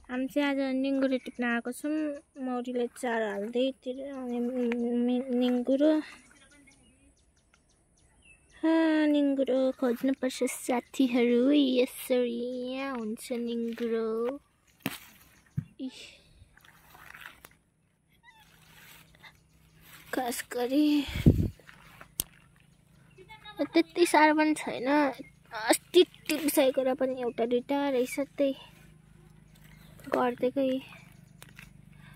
हामी चाहिँ आज निङ्गुरो टिप्न आएको छौँ। मौरीले चारो हाल्दै अनि निङ्गुरो निङ्गुरो खोज्नुपर्छ साथीहरू। यसरी यहाँ हुन्छ निङ्गुरो। खास गरी त्यति साह्रो पनि छैन। अस्ति टिपिसकेको र पनि एउटा दुईटा रहेछ त्यही गर्दैकै।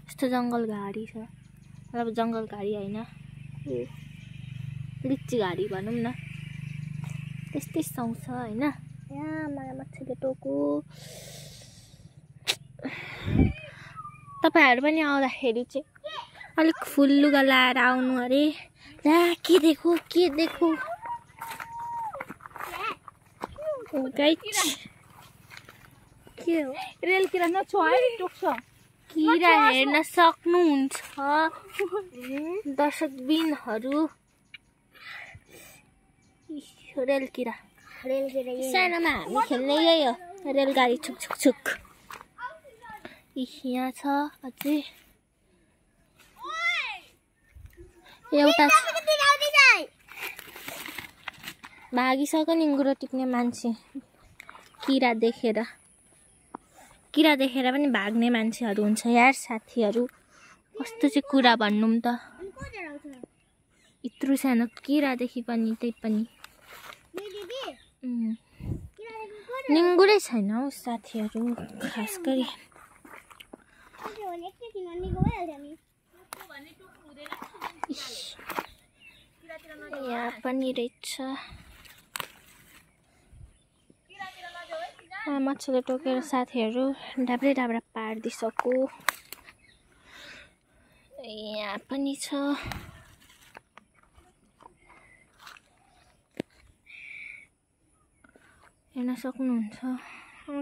यस्तो जङ्गल घारी छ, मतलब जङ्गल घारी होइन, लिच्ची घारी भनौँ न, त्यस्तै सुहाउँछ होइन। यहाँ मलाई मच्छरले टोक्यो। तपाईँहरू पनि आउँदाखेरि चाहिँ अलिक फुल लुगा लाएर आउनु अरे। ला के देखो के हो? रेल किरा नछोए टोक्छ। किरा हेर्न सक्नुहुन्छ दर्शकबिनहरू। रेल किरा सानोमा हामी खेल्ने यही हो, रेलगाडी छुक छुक छुक। यहाँ छ अझै एउटा भागिसक्यो निङ्गुरो टिप्ने मान्छे। किरा देखेर पनि भाग्ने मान्छेहरू हुन्छ यार साथीहरू। कस्तो चाहिँ कुरा भन्नुम त, यत्रो सानो किरादेखि पनि त्यही पनि निङ्गुरै छैन हौ साथीहरू। खास गरी यहाँ पनि रहेछ। मच्छरले टोकेर साथीहरू डाब्रे डाब्रा पारिदिइसक्यो। यहाँ पनि छ। हेर्न सक्नुहुन्छ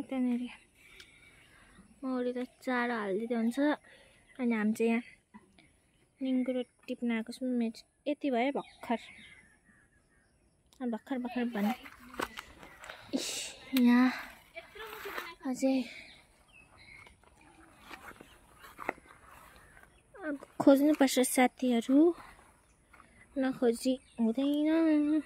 त्यहाँनिर मौरी त चारो हालिदिँदै हुन्छ। अनि हामी चाहिँ यहाँ निङ्गुरो टिप्न आएको छौँ। यति भयो भर्खर भने यहाँ अझै खोज्नुपर्छ साथीहरू, नखोजी हुँदैन।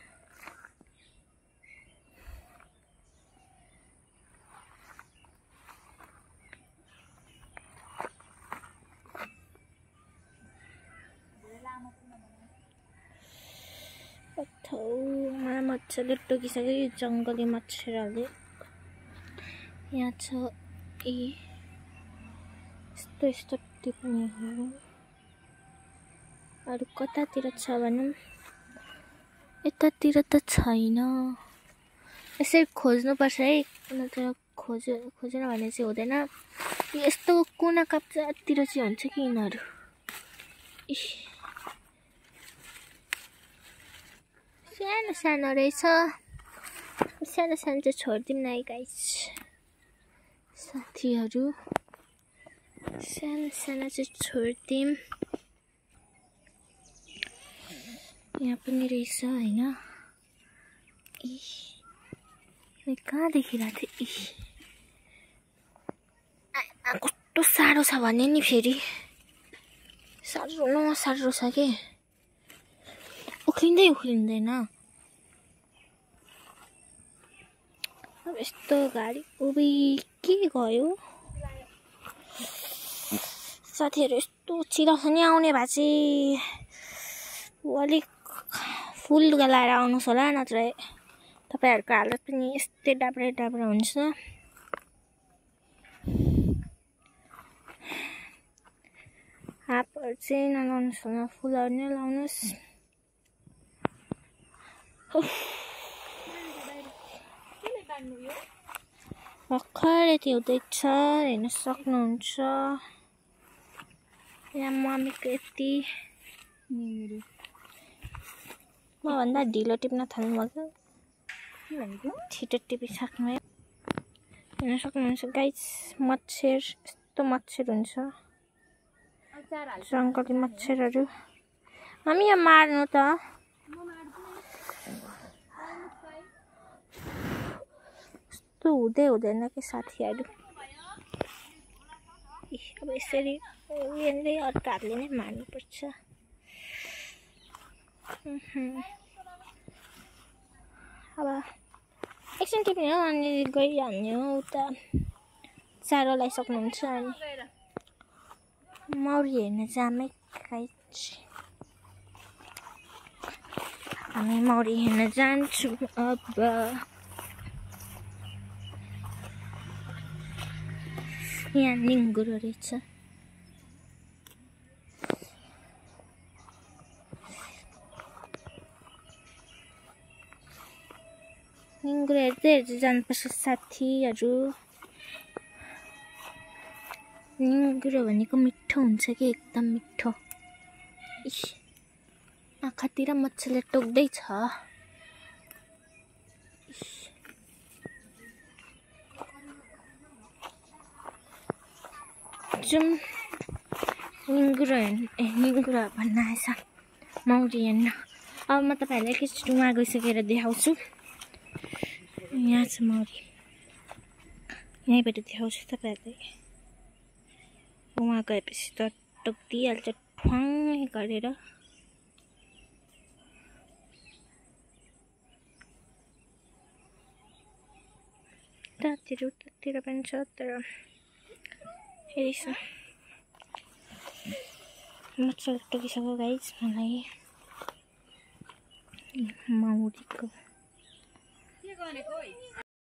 मच्छरले टोकिसक्यो यो जङ्गली मच्छरहरूले। यहाँ छ यस्तो टिप्नेहरू। अरू कतातिर छ भनौँ, यतातिर त छैन। यसरी खोज्नुपर्छ है, नत्र खोजेन भने चाहिँ हुँदैन। यस्तो कुना काप्चातिर चाहिँ हुन्छ कि यिनीहरू। सानो रहेछ। सानो चाहिँ छोडिदिउँ न है गाइस साथीहरू। सानो चाहिँ छोडिदिउँ। यहाँ पनि रहेछ होइन। कहाँ देखिरहेको थिएँ? कस्तो साह्रो छ भने नि फेरि साह्रो छ के, उक्लिँदैन। अब यस्तो गाडी उभि के गयो साथीहरू। यस्तो चिराउँछ नि आउने भए चाहिँ अलिक फुल लुगा लाएर आउनुहोस् होला, नत्र तपाईँहरूको हालत पनि यस्तै डाब्रे हुन्छ। हाफहरू चाहिँ नलाउनुहोस् होला, फुलहरू नै लाउनुहोस्। भर्खर यति हुँदैछ, हेर्न सक्नुहुन्छ। यहाँ मम्मीको यति मभन्दा ढिलो टिप्न थाल्नुभएको, छिटो टिपिसक्नु है। हेर्न सक्नुहुन्छ गाइस, मच्छर यस्तो मच्छर हुन्छ, जङ्गली मच्छरहरू। हामी यहाँ मार्नु त यस्तो हुँदैन के साथीहरू। अब यसरी यहाँनिर अर्को हातले नै मार्नुपर्छ। अब एकछिन टिप्ने हो अनि गइहाल्ने हो उता चारो लगाइसक्नुहुन्छ अनि मौरी हेर्न जामै गाइज। हामी मौरी हेर्न जान्छौँ अब। यहाँ निङ्गुरो रहेछ। निङ्गुरो हेर्दै हेर्दै जानुपर्छ साथीहरू। निङ्गुरो भनेको मिठो हुन्छ कि एकदम मिठो। आँखातिर मच्छरले टोक्दैछ। जाउँ निङ्गुरो भन्न आएछ मौरी हेर्न। अब म तपाईँहरूलाई एकैचोटि उहाँ गइसकेर देखाउँछु। यहाँ छ मौरी, यहीँबाट देखाउँछु तपाईँहरूलाई। उहाँ गएपछि त टोकिदिइहाल्छ ठ्वाङ्गै गरेर। उतातिर पनि छ तर हेरिस मच्छर टोकिसक्यो गाइज मलाई मौरीको।